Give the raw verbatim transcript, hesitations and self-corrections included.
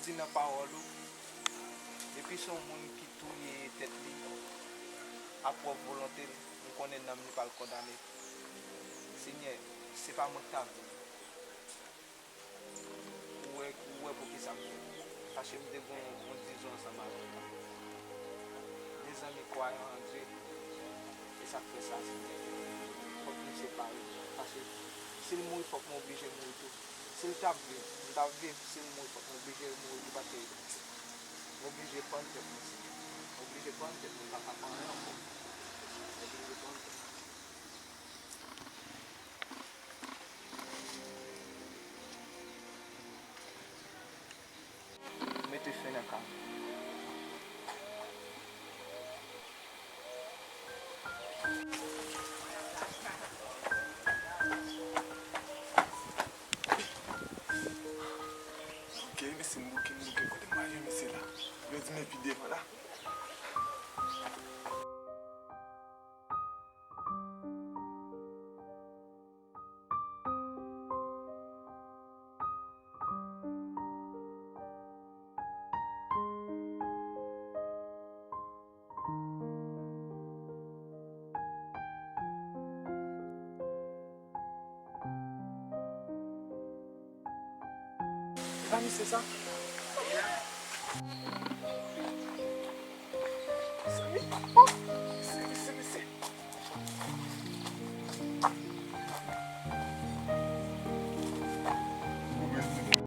Di nan pawòl ou, depi se yon moun ki touye tèt li a pwòp volonte l, m konnen nanm li pral kondane. Senyè, se pa mwen k ta viv. Ou wè, ou wè poukisa m fè l. Paske m te gen yon, yon dizon ansanm avèk li. De zanmi kwayan an Dye, e sa k fè sa, Senyè. Fòk nou separe. Paske si l mouri, fòk mwen oblije mouri tou. Si l t ap viv, m t ap viv. Si l mouri, fòk mwen oblije mouri tou, paske m oblije pann tèt mwen, Senyè. M oblije pann tèt mwen, m pa ka fè anyen ankò. M oblije pann tèt mwen. Mete fen nan kay. Ok, mesye, m bouke, m bouke. Kote m pral jwenn mesye la? Yo di m epi devan la. E pa misye sa?